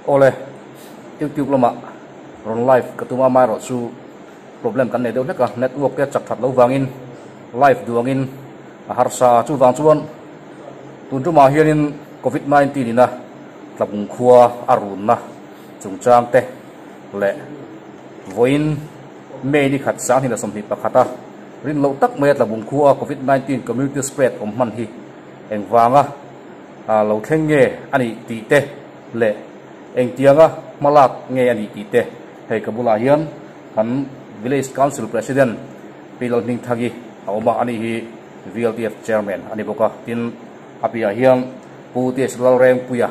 Awle, YouTube lamah rawn live ka tum a, amaherawhchu problem kan nei deuh hlek a, network te a chak that loh vangin live duangin a harsa a, chuvang chuan tun tumah hianin Covid 19 ina Tlabung khua a runna chungchang te leh vawiin May ni khat 2021 a rin loh tak mai a Tlabung khua a Covid 19 community spread awm hman hi engvanga lo thleng nge a nih tih te leh engtianga hmalak nge a nih tih te hei ka bulah hian kan Village Council President Pi Lalhmingthagi a awm a, ani hi VLTF Chairman a ni bawk a, tin a piahah hian Pu TS Lalrengpuia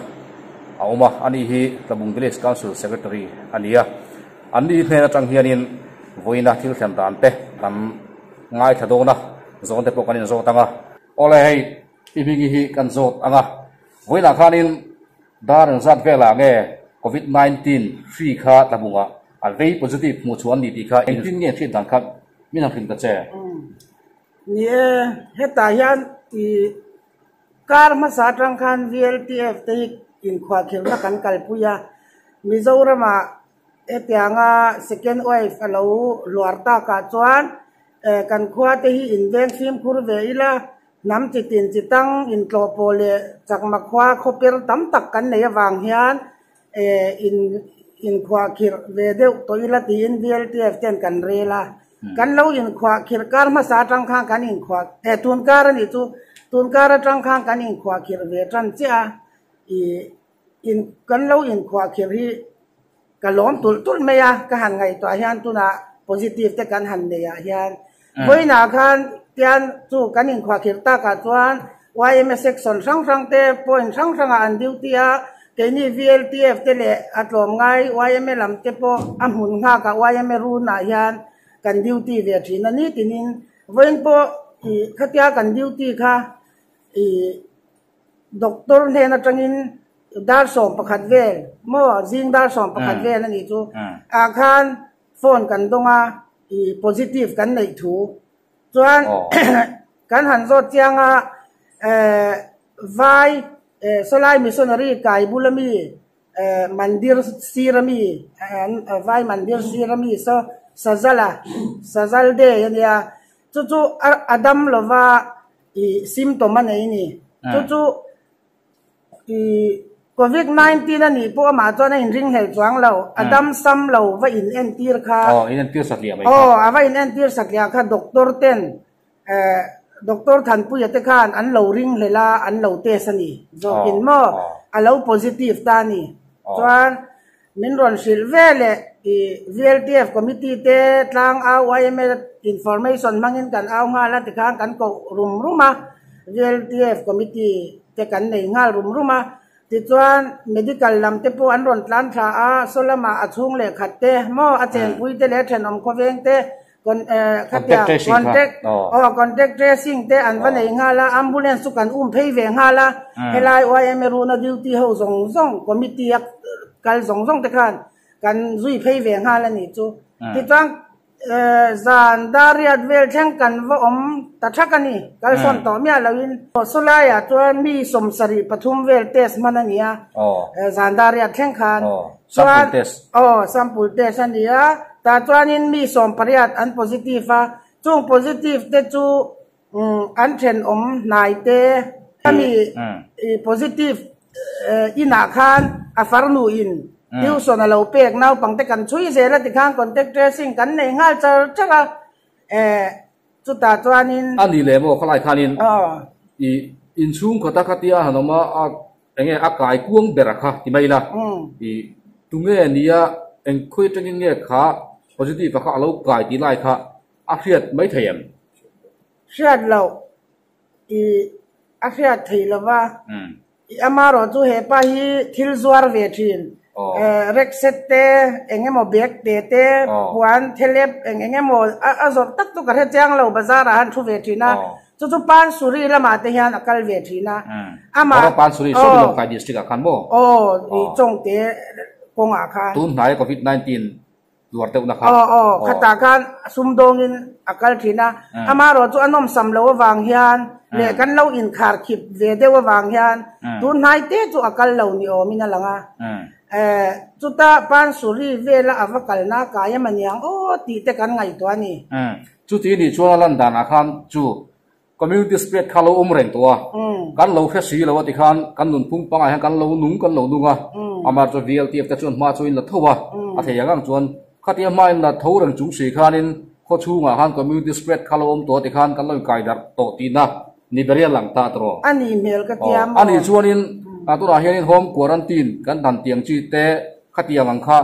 a awm a, ani hi Tlabung Village Council Secretary a ni a, anni hnen atang hianin vawiina thil thlen dan te kan ngaithla dawn a, zawn te pawh kan inzawt ang a. Awle hei i hmingi hi kan zawt ang a, vawiinah khanin dar engzat velah nge Covid 19 hri kha Tlabungah a vei positive hmuh chhuah an ni tih kha engtin nge hriat dan kha min han hrilh ta che? Ni e, hetah hian i kar hmasa atang khan VLTF te hi inkhuahkhirhna kan kalpui a, Mizoramah hetianga second wave a lo hluar takah chuan kan khua te hi inveng fimkhur ve ila, hnam chi tin chi tang intlawh pawh leh chakma khua khawper tam tak kan nei avang hian in inkhuahkhirh ve deuh tawh ila tiin VLTF ten kan rel a. Kan lo inkhuahkhirh kar hmasa atang khan kan inkhuah eh tun kar a nih chu tun kar atang khan kan inkhuahkhirh ve tan chiah a ih in kan lo inkhuahkhirh hi ka lawm tulh tulh mai a ka han ngaihtuah hian tunah positive te kan han neih ah hian vawiinah khan tian chu kan inkhuahkhirh takah chuan yma section hrang hrang te point hrang hrangah an duty a keini VLTF te leh a tlawmngai yma lam te pawh a hmun nghakah yma runah hian kan duty ve thin a ni tinin vawiin pawh ih khatia kan duty kha ih Doctor hnen atangin dar 11 vel maw zing dar 11 vel a nih chu ah khan phone kan dawng a ih positive kan neih thu chuan kan han zawt chiang a eh vai eh sawlai missionary kai bula mi eh mandir sir ami vai mandir sir ami saw sazala sazal day a nia chu chu a dam lova I symptom a nei ni. Chu chu i Covid 19 a nih pawh amah chuan a inringhlel chuang lo. A dam sam lo va in entir kha. Aw, in entir satliah mai kha. Aw, a va in entir satliah kha doctor ten eh Doctor Thanpuia te khan an lo ringhlel a, an lo test a ni. Zawkin maw a lo positive ta a ni. Chuan Min rawn hrilh ve leh i VLTF committee te tlang au yma information hmangin kan au nghal a tikhan kan koh rum rum a, VLTF committee te kan nei nghal rum rum a, tichuan medical lam te pawh an rawn tlan thla a, saw lamah a chhung leh khat te maw a chenpui te leh thenawm khawveng te khatia contact aw contact tracing te an va nei nghal a, ambulance chu kan um phei ve nghal a, helai yma runa duty ho zawng zawng committee a kal zawng zawng te khan kan zui phei ve nghal a nih chu. Tichuan zan dariat vel thleng kan va awm ta thak a ni, kalsawn tawh miah loin. Sawlaiah chuan mi 73 vel test hman a ni a, zan dariat thleng khan. Sample test. Aw, sample test a ni a. Tah chuanin mi 18 an positive a, chung positive te chu an thenawm hnai te ami positive inah khan a farnu in tuition a lo pek naupangte kan chhui zel a tikhan contact tracing kan nei nghal char char a, chutah chuanin. A ni leh maw khalai khanin i inchhung khawta khatia han awm a. Enge a kai kuang ber a kha ti mai ila i tunge nia eng khawi atangin nge kha positive a kha a lo kai tih lai kha a hriat mai thei em? Hriat loh i a hriat thei lo va, i amarawh chu hepa hi thil zuar ve thin, rekset te eng emaw bag te te puan thelep eng eng emaw a zawrh tak chu ka hre chiang lo bazar ah han thu ve thin a. Chu chu Pansuri lamah te hian a kal ve thin a. Amah. Aw Pansuri saw Lawngtlai District ah khan maw? Aw i Chawngte kawngah khan. Tun hnai Covid 19 Hluar deuhna kha. Aw aw, khatah khan sumdawngin a kal thin a, amaherawh chu a nawmsam loh avang hian leh kan lo inkhar khip ve deuh avang hian tun hnai te chu a kal lo ni awmin a lang a. Chuta Pansuri vela a va kalna a kai em aniang aw tih te kan ngaihtuah a ni. Chuti nih chuan a lan danah khan chu Community spread kha lo awm reng tawh a, kan lo hre si lo a ti khan kan nunphung pangah hian kan lo nung kan lo nung a, amah chu VLTF te chuan hma chu in la tho a, a thei ang ang chuan khatia hma in la tho reng chung si khanin khaw chhungah khan community spread kha lo awm tawh a ti khan kan lo inkai darh tawh tihna ni ber hi a lang ta tawh. A nih hmel ka tia maw? A nih chuanin tunah hianin home quarantine kan dan tiang chi te khatiang ang kha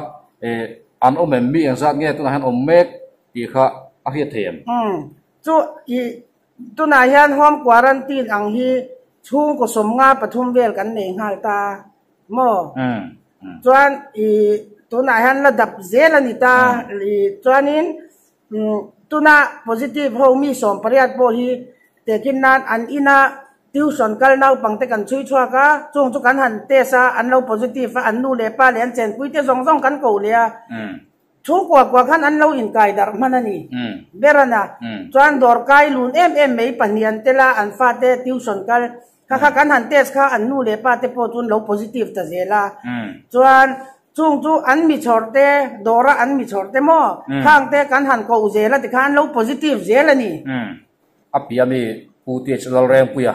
an awm em mi engzat nge tunah hian awm mek tih kha a hriat thei em? Chu i tunah hian home quarantine ang hi chhungkaw 53 vel kan nei nghal ta maw? Chuan i tunah hian la dap zel a ni ta i chuanin tuna positive ho mi 18 pawh hi tehkhin nan an ina tuition kal naupangte kan chhui chhuak a, chung chu kan han test a, an lo positive a, an nu leh pa leh an chenpui te zawng zawng kan koh leh a. Thu kuah kuah khan an lo inkai darh hman a ni. Berana chuan dawr kai lun em em mai pahnih an tel a, an fate tuition kal kha kha kan han test kha an nu leh pa te pawh chuan lo positive ta zel a. Chuan chung chu an mi chhawr te, dawra an mi chhawr te maw khang te kan han koh zel a tikhan an lo positive zel a ni. A piah mi Pu TH Lalrengpuia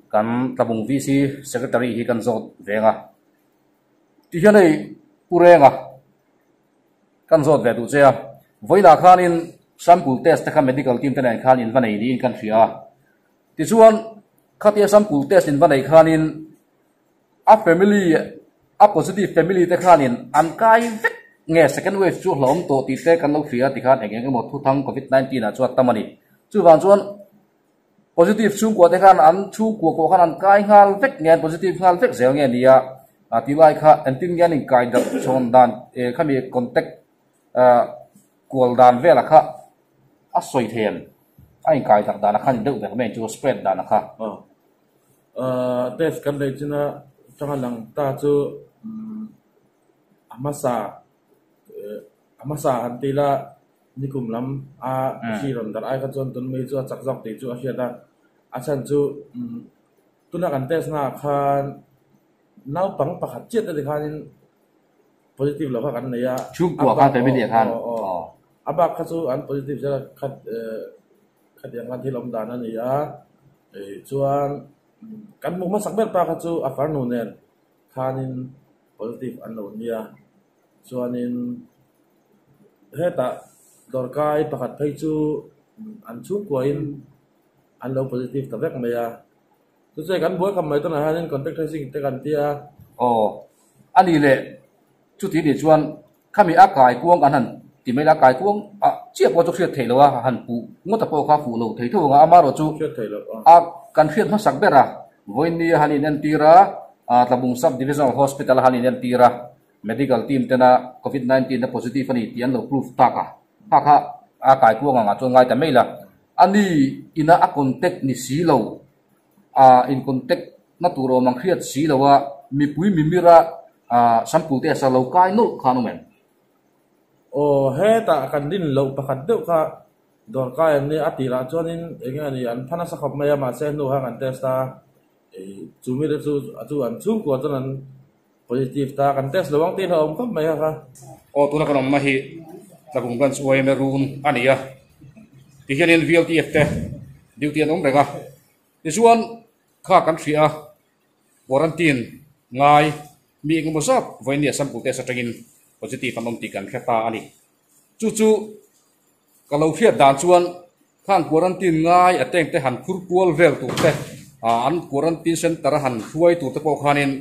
kan Tlabung VC Secretary hi kan zawt veng a. Tihian hei Pu Renga kan zawt ve duh che a, vawilah khanin sample test te kha medical team te nen khan in va nei niin kan hria a. Tichuan khatia sample test in va nei khanin a family, a positive family te khanin an kai vek nge second wave chu hlauhawm tawh tih te kan lo hria tikhan eng eng emaw thuthang covid 19 ah chuan tam a ni. Chuvang chuan Positive chhungkua te khan an chhungkua pawh khan an kai nghal vek nge an positive nghal vek zel nge nia a ti lai kha engtin nge an inkai darh chhawn dan eh khami contact ah kual dan velah kha a sawi thei em a inkai darh dan a khan deuh ber mai chu spread dan a kha. Aw test kan neih china tanga lang ta chu a hmasa a hmasa han ti la. Nikum lam a hri rawn darh ai kha chuan tun mai chu a chak zawk tih chu a hriat a, a chhan chu tuna kan test naah khan naupang pakhat chiah te tikhanin positive lo kha kan nei a, Chhungkua khan family ah khan a bak kha chu an positive zel a khat khatiang khan thil awm dan a ni a, chuan kan hmuh hmasak ber pa kha chu a farnu nen khanin positive an lo nia chuanin. Hetah dawrkai pakhat phei chu an chhungkuain an lo positive ta vek mai a, chu chuan kan buai kham mai tunah hianin contact tracing te kan ti a. Aw, a nih leh chuti nih chuan khami a kai kuang kan han ti mai la, a kai kuang ah chiah pawh chu hriat theih loh a, han puh ngawt a pawh kha fuh lo thei tho ang a, amaherawh chu a kan hriat hmasak ber a, vawiin han inentir a, Tlabung Sub Divisional Hospital a han inentir a. Medical team tena Covid 19 a positive a ni tih an lo proof tak a, kha kha a kaikuang angah chuan ngai ta mai la. A ni ina a contact ni si lo, a in contact na tur awm ang hriat si lo a, mipui mimir a sample test a lo kai nawlh khan awm em? Aw, hetah kan rin loh pakhat deuh kha dawrkai an nia, a tirah chuanin eng nge a ni an pha nasa khawp mai a, mahse hnu khan kan test a, chu mite chu chu an chhungkua chuan an Positive ta kan test lo ang tih hlauhawm khawp mai a kha. Aw tuna kan awmna hi Tlabung Branch YMA run a ni a, tihianin VLTF te duty an awm reng a, tichuan kha kan hria a, quarantine ngai mi engemaw zat vawiin sample test atangin positive an awm tih kan hre ta a ni. Chu chu ka lo hriat dan chuan khang quarantine ngai a tank te han phur kual vel tur te, an quarantine center a han hruai tur te pawh khanin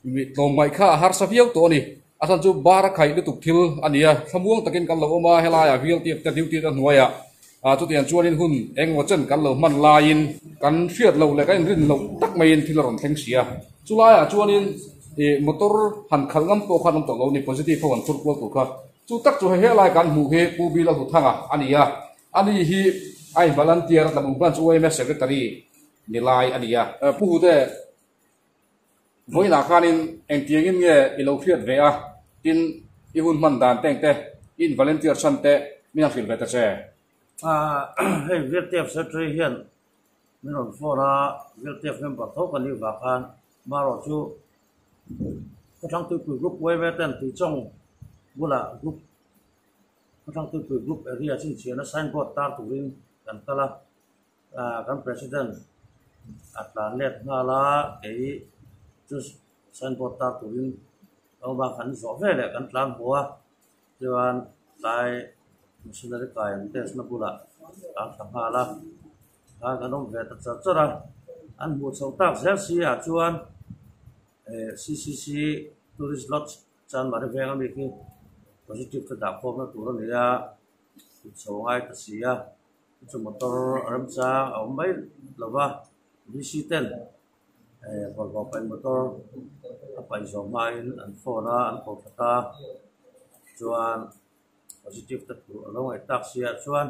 tlawmngaih kha a harsa viau tawh a ni. A chhan chu bar a khaih lutuk thil a ni a, thlamuang takin kan lo awm a, helaiah VLTF te duty te hnuaiah chutiang chuanin hun engemaw chen kan lo hman laiin kan hriat loh leh kan inrin loh tak maiin thil a rawn thleng si a. Chulaiah chuanin motor han khalh ngam pawh khan awm tawh lo a ni, positive ho han phur kual tur kha. Chu tak chu hei helai kan hmuh hi Pu Bila Hluthanga a ni a, ani hi a involunteer a Tlabung Branch YMA Secretary ni lai a ni a. Pu Hute, vawiinah khanin engtiangin nge i lo hriat ve a, tin i hun hman dan teng te I in volunteer chhan te min han hrilh ve ta che. Hei VLTF Secretary hian min rawn phone a, VLTF member tho ka nih vang khan marawh chu Khawthlang Tuipui Group yma ten Tuichawng bulah Group Khawthlang Tuipui Group area chhinchhiahna signboard tar turin kan kal a. Kan President a tlan let nghal a, kei chu signboard tar turin lo bak kan zawh ve leh kan tlan haw a, chuan tlai missionary kai an test na bulah kan thla nghal a, khan kan awm ve ta char char a, an hmuh chhoh tak zel si ah chuan CCC Tourist Lodge Chanmari veng ami khi positive te dah khawmna tur a ni a, chho ngai ta si a. Chu motor remchang a awm mai lo va, VC ten bawlhhlawh paih motor a paih zawh hmain an phone a, an ko that a, chuan positive te phurh a lo ngaih tak si ah chuan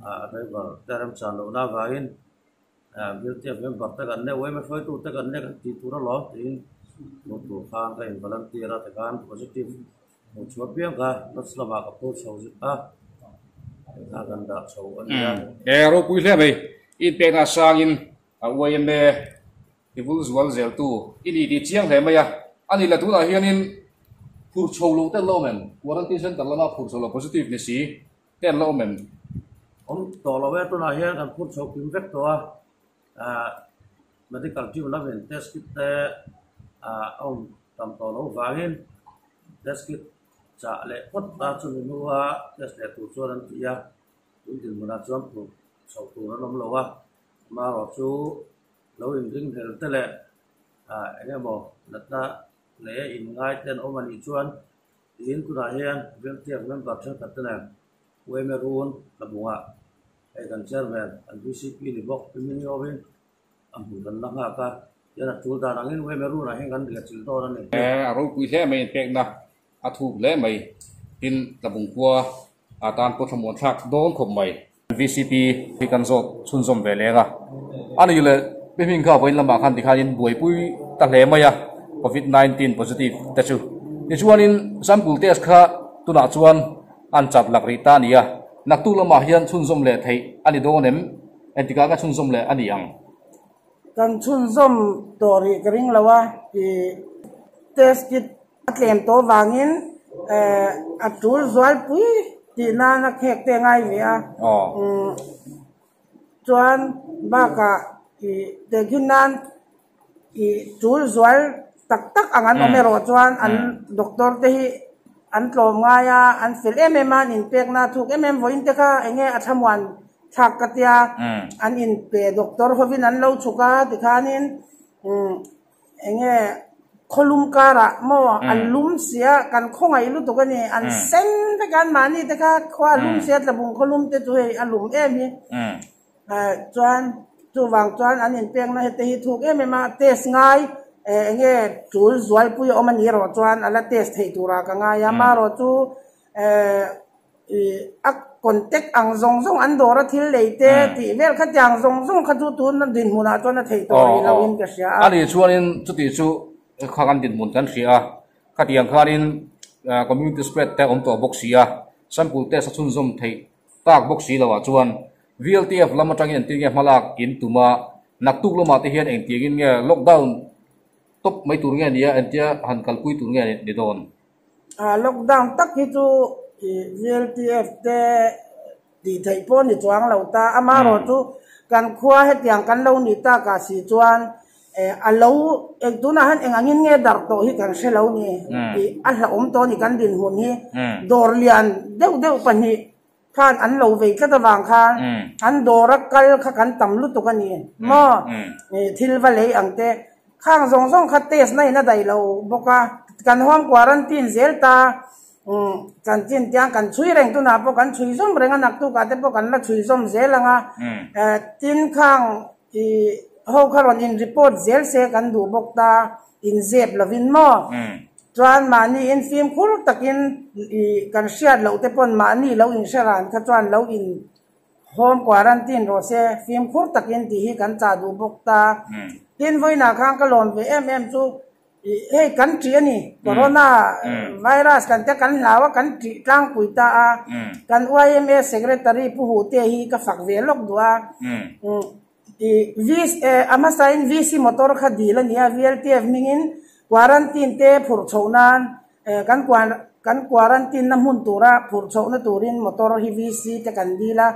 a driver te remchang lohna avangin Bialtiak member te kan neuh em a, hruaitu te kan nek an tih tur alawm tiin hmuh tur khan ka in volunteer a tikhan positive hmuh chhuah piang kha lots lamah ka phur chho zet a, engkha kan dah chho a nia. E ropui hle mai, i inpekna sangin a yma i vul zual zeltu i ni tih chiang hle mai a, a ni la tunah hianin phur chho loh te an la awm em? Quarantine center lama phur chho lo positive ni si te an la awm em? Awm tawh lo e, tunah hian kan phur chho kim vek tawh a, ah medical team lamin test kit te ah a awm tam tawh loh vangin test kit chah leh phawt a, chumi hnua test leh tur chuan an ti a, tun dinhmunah chuan phur chho tur an awm lo a, amaherawh chu lo inringhlel te leh ah eng emaw natna leh inngai te an awm a nih chuan Tin, tunah hian Veltiak member thenkhat te nen Ueme Run ka bungah hei kan chairman an VCP ni bawk Pi Mini Hovin a hmun kan la nghak a, tian a tul dan angin Ueme Runah hian kan riah chilh dawn a ni. A ropui hle mai inpekna a thuk hle mai. Tin, Tlabung khua a tan pawh thlamuan thlak dawn khawp mai. VCP hi kan zawt chhunzawm ve leng a, a ni leh Pi Hming kha vawiin lamah khan tikhanin buaipui ta hle mai a, Covid 19 positive te chu. Tichuanin sample test kha tunah chuan an chat lak rih ta a ni a, naktuk lamah hian chhunzawm leh theih a ni dawn em? Engtikah ka chhunzawm leh a ni ang? Kan chhunzawm tawh rih ka ring lo a, ih test kit A tlem tawh vangin a tul zualpui tih nana khek te ngai ve a, chuan bakah ih tehkhin nan ih tul zual tak tak ang an awm erawh chuan an doctor te hi an tlawm ngai a, an fel em em a, an inpekna a thuk em em vawiin te kha eng nge a thlamuan thlak ka tia, an inpe doctor hovin an lo chhuk a tikhanin Eng nge khawlum karah maw an lum sia kan khawngaih lutuk a ni an sen vek a an mahni te kha khua a lum sia tlabung khawlum te chu hei a lum em hi chuan chuvang chuan an inpekna hete hi thuk em em a test ngai eng nge tul zualpui a awm a ni erawh chuan a la test theih turah ka ngai a amaherawh chu Ih a contact ang zawng zawng an dawr a thil lei te tih vel kha tiang zawng zawng kha chu tun dinhmun ah chuan a theih tawh rih lo in ka hria a. A nih chuanin chuti chu kha kan dinhmun kan hria a, khatiang khanin community spread te a awm tawh bawk si a, sample test a chhunzawm theih tak bawk si lo ah chuan VLTF lam atangin engtin nge hmalak in tum a, naktuk lamah te hian engtiangin nge lockdown tawp mai tur nge nia engtia han kalpui tur nge ni dawn? Lockdown tak hi chu VLTF te tih theih pawh ni chuang lo ta. Amaherawh chu kan khua hetiang kan lo nih takah si chuan a lo eng tunah hian eng angin nge darh tawh hi kan hre lo ni tih a hlauhawm tawh a ni kan dinhmun hi. Dawr lian deuh deuh pahnih khan an lo vei tlat avang khan an dawra kal kha kan tam lutuk a ni maw thil va lei ang te khang zawng zawng kha test na in a daih lo bawk a kan home quarantine zel ta chanchin tiang kan chhui reng tunah pawh kan chhui zawm reng a naktuk ah te pawh kan la chhui zawm zel ang a tin khang ih ho kha rawn in report zel se kan duh bawk ta inzep lovin maw. Chuan mahni in fimkhur takin i kan hriat loh te pawn mahni lo inhre ran kha chuan lo in home quarantine rawh se, fimkhur takin tih hi kan chah duh bawk ta. Tin vawiinah khan ka lawm ve em em chu Hei kan ṭih a ni, Corona virus kan tia kan hlau a, kan ṭih tlangpui ta a, kan yma Secretary Pu Huhte hi ka fak ve lawk duh a, a hmasain VC motor kha dil a ni a, VLTF hmingin quarantine te phurh chhoh nan kan kan quarantine na hmun tura phurh chhohna turin motor hi VC te kan dil a.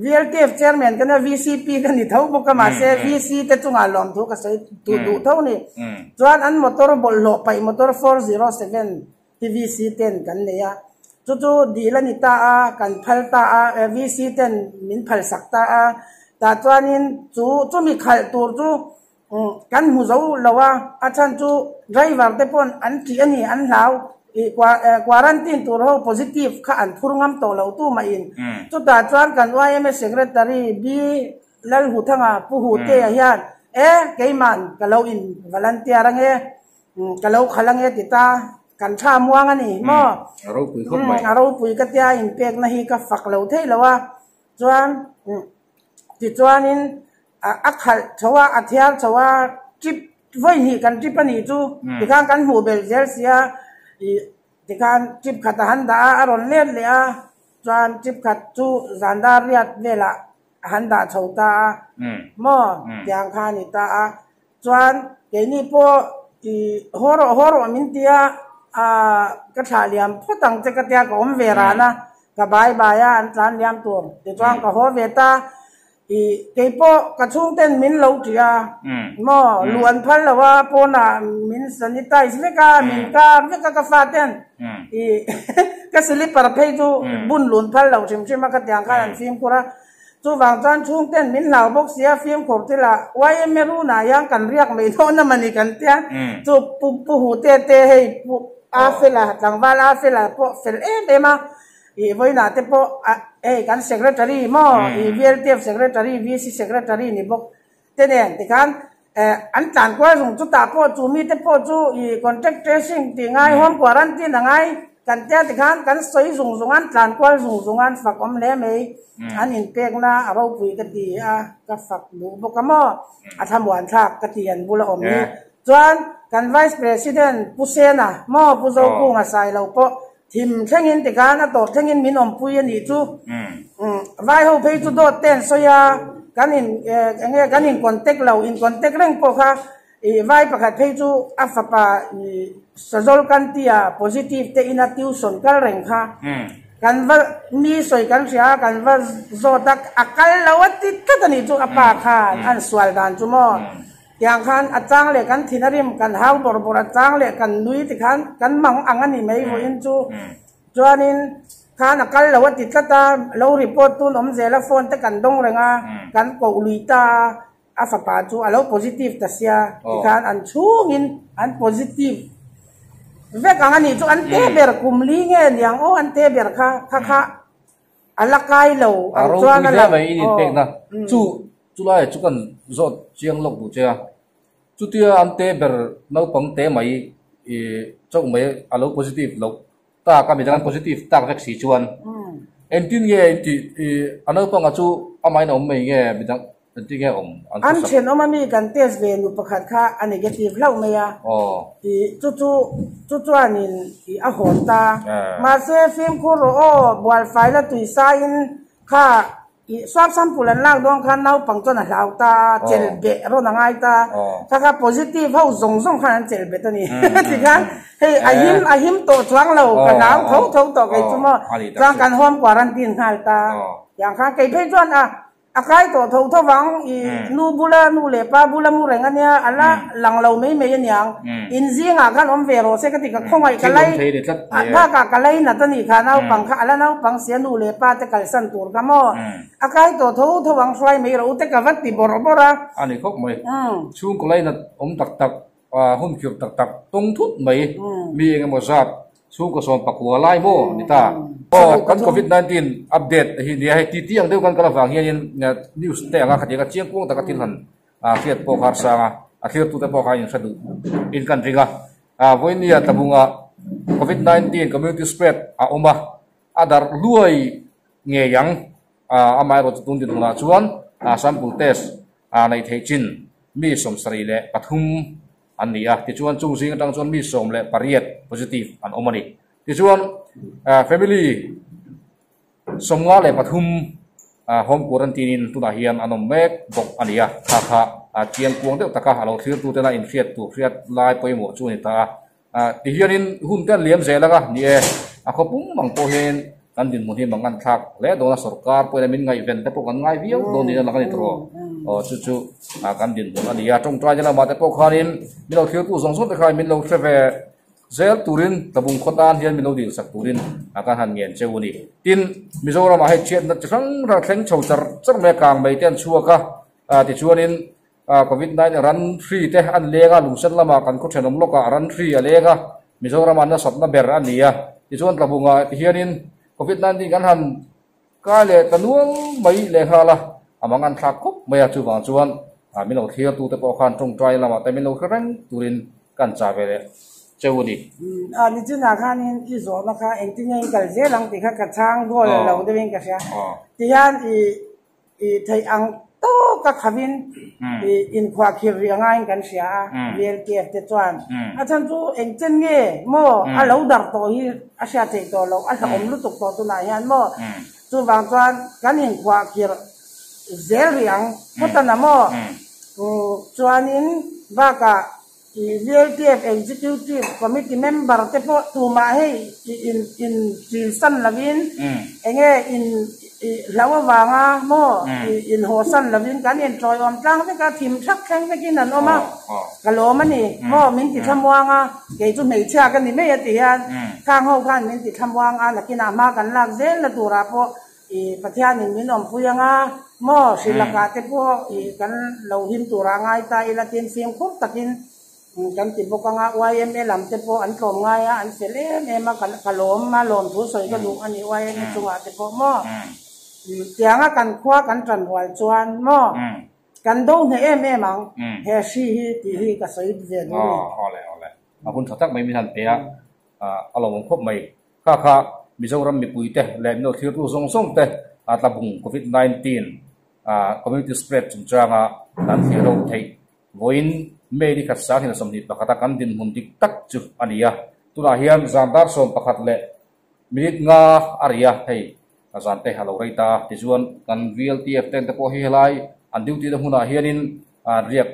VLTF chairman ka nia, VCP ka ni tho bawk a, mahse VC te chungah lawmthu ka sawi duh duh tho ni. Chuan an motor bawlhhlawh paih motor 407 hi VC ten kan nei a, chu chu dil a ni ta a, kan phal ta a, VC ten min phal sak ta a, tah chuanin chu chumi khalh tur chu Kan hmu zo lo a, a chhan chu driver te pawn an ṭih a ni, an hlau. Ih quarantine tur ho positive kha an phur ngam tawh lo tu mah in. Chutah chuan kan yma secretary B Lalhuthanga Pu Hutea hian e keiman ka lo in volunteer ange, ka lo khalh ange ti ta, kan tha muang a ni maw? A ropui khawp mai. A ropui ka tia inpekna hi ka fak lo thei lo a, chuan tichuanin A khalh chho a, a thiar chho a, trip vawi hnih kan trip a nih chu tikhan kan hmuh belh zel sia ih tikhan trip khat a han dah a, a rawn let leh a, chuan trip khat chu zan dar riat velah a han dah chho ta a, maw tiang kha a ni ta a, chuan keini pawh ih haw rawh haw rawh min ti a, ah ka thlah liam phawt ang che ka tia ka awm ve ran a, ka bai bai a an tlan liam tur tichuan ka haw ve ta. I keipawh ka chhungten min lo ṭih a, maw luh an phal lo a, pawnah min sanitize vek a, min kar vek a ka faten i ka slipper phei chu bun lun phal lo hrim hrim a ka tiang khan an fimkhur a, chuvang chuan chhungten min hlau bawk si a, fimkhur thil ah YMA runah hian kan riak mai dawn a mawni kan tia, chu pu pu hu te te hei pu a fela tlangval a fela pawh fel em em a. Ih vawiinah te pawh a hei kan secretary maw ih VLTF secretary, VC secretary ni bawk te nen tikhan eh an tlan kual zung chutah pawh chu mite pawh chu ih contact tracing tih ngai home quarantine a ngai kan tia tikhan kan sawi zung zung a an tlan kual zung zung a an fak awm hle mai an inpekna a ropui ka ti a ka fak duh bawk a maw a thlamuan thlak ka ti an bula awm hi chuan kan vice president Pu Sena maw Pu Zokunga Sailo pawh Thim thlengin tikhan a tawp thlengin min awmpui a nih chu. Vai ho phei chu dawt te an sawi a, kan in eng nge kan in contact lo, in contact reng pawh kha ih vai pakhat phei chu a fapa ih Sazol Kantia positive te ina tuition kal reng kha kan va mi sawi kan hria a, kan va zawt a, a kal lo a ti tlat a nih chu a pa khan an sual dan chu maw. Tiang khan a chang leh kan thin a rim, kan hau bawrh bawrh a chang leh kan nui ti khan kan mang ang a ni mai vawiin chu. Chuanin khan a kal lo a ti tlat a, lo report tun awm zel a phone te kan dawng reng a, kan koh lui ta a, a fapa chu a lo positive ta sia ti khan an chhungin an positive vek ang a nih chu an te ber kum li nge niang aw an te ber kha kha kha a la kai lo ang chuan a lang. A ropui hle mai in inpekna chu. Chulaiah chu kan zawt chiang lawk duh che a, chutia an te ber naupang te mai i chauh mai a lo positive loh tak a, midang an positive tak vek si chuan engtin nge intih i a naupanga chu amahin a awm mai nge midang engtin nge awm an An thenawm ami kan test ve nu pakhat kha a negative hlauh mai a, i chu chu chu chuanin i a hawn ta. Mahse fimkhur rawh aw, bualfai la tuisaiin kha Ih swab sample an lak dawn khan naupang chuan a hlau ta a, chelh beh rawn a ngai ta. Kha kha positive ho zawng zawng khan an chelh bet a ni. Tikhan hei a him a him tawh chuang lo, ka hlau tho tho tawh kei chu maw. Chuan kan home quarantine nghal ta. Tiang khan kei phei chuan a a kai tawh tho tho vang ih nu bula nu leh pa bula mu reng a nia, a la lang lo mai mai a niang. In zingah khan awm ve rawh se ka ti ka khawngaih ka lai bakah ka lai nat a nih kha naupang kha a la naupang sia nu leh pa te kalsan tur kha maw a kai tawh tho tho ang hruai mai rawh u te ka va ti bawrh bawrh a. A ni khawp mai. Chhungkaw lai nat awm tak tak hun khirh tak tak tawng thut mai mi eng emaw zat chhungkaw sawm pakua lai maw ni ta. Aw kan covid 19 update hi nia hei titi ang deuh kan kal avang hianin news te anga khatiang a chiangkuang taka thil han A hriat pawh kha a hrang a, a thlirtute pawh kha a inhre duh in kan ring a. Vawinia tlabunga Covid 19 community spread a awm a, a darh luai ngei ang. Amaherawhchu tun dinhmunah chuan sample test a neih theih chin mi 73. an ni a, tichuan chung zing atang chuan mi 18 positive an awm a ni. Tichuan family 53 home quarantine in tunah hian an awm mek bawk a ni a, kha kha chiang kuang deuh taka a lo thlir tute la inhriat tur hriat lai pawimawh chu a ni ta a. Tihianin hun te an liam zel anga ni e, a khaw pum ang pawh hian kan dinhmun hi mang an thlak hle dawn a, sorkar pawhin a min ngaihven te pawh kan ngai viau dawn niin a lang a ni tawh. Aw chu chu kan dinhmun a ni a, tawngtai te lamah te pawh khanin min lo thirtu zawng zawng te khan min lo hre ve zel turin tlabung khaw tan hian min lo dilsak turin kan han ngen cheu a ni. Tin, Mizoramah hei chhiatna chi hrang hrang thleng chho char char mai a, kang mai te an chhuak a, tichuanin Covid 19 ran hri te an leng a, lungsen lamah kan khaw thenawm lawkah ran hri a leng a, Mizoram ah nasatna ber a ni a, tichuan tlabungah tihianin Covid 19 kan han kai leh ta nual mai lehnghal a, a mang an thlak khawp mai a, chuvang chuan min lo thlir tute pawh khan tawngtai lamah te min lo hre reng turin kan chah ve leh cheu a ni. A nichinah khanin i zawhna kha engtin nge in kal zel ang tih kha ka chhang goal lo deuhin ka hria, tihian i I theih ang tawka khavin i inkhuahkhirh rih angaiin kan hria a, VLTF te chuan. A chhan chu engchen nge maw a lo dar tawh hi a hriat theih tawh loh, a hlauhawm lutuk tawh tunah hian maw. Chuvang chuan kan inkhuahkhirh zel rih ang phawtana maw. Chuanin bakah i VLTF Executive Committee member te pawh tumah hei i in in chilsan lovin enge in i hlau avanga maw i in hawsan lovin kan in tawiawm tlang vek a, thim thak thleng vekin an awm a, ka lawm a ni maw min ti thlamuang a, kei chu hmeichhia ka ni mai a ti hian khang ho khan min ti thlamuang a, nakinah hma kan lak zel na turah pawh I Pathianin min awmpui anga maw hrilakah te pawh i kan lo him turah ngai ta ila tin fimkhur takin kan ti bawk anga yma lam te pawh an tlawm ngai a, an fel em em a, ka lawm a lawm thu sawi ka duh a ni yma chungah te pawh maw tianga kan khua kan tan rual chuan maw kan do hneh em em ang he hri hi tih hi ka sawi ve duh a ni. Awle awle a hun tha tak mai min han pe a, a lawmawm khawp mai. Kha kha Mizoram mipuite leh min lo thlirtu zawng zawng te a tlabung Covid 19 community spread chungchanga kan thlir ho theih vawiin May ni khat sang hina 21 a kan dinhmun dik tak chu a ni a. Tunah hian zan dar 11 leh minute nga a ri a, hei zan te a lo rei ta a. Tichuan kan VLTF ten te pawh hi helai an duty na hmunah hianin riak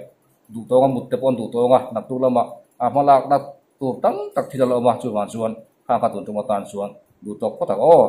duh tawnga mut te pawh an duh tawnga naktuk lamah hmalakna tur tam tak thil a la awm a, chuvang chuan khang kha tun tum atan chuan duh tawk phawt ang aw.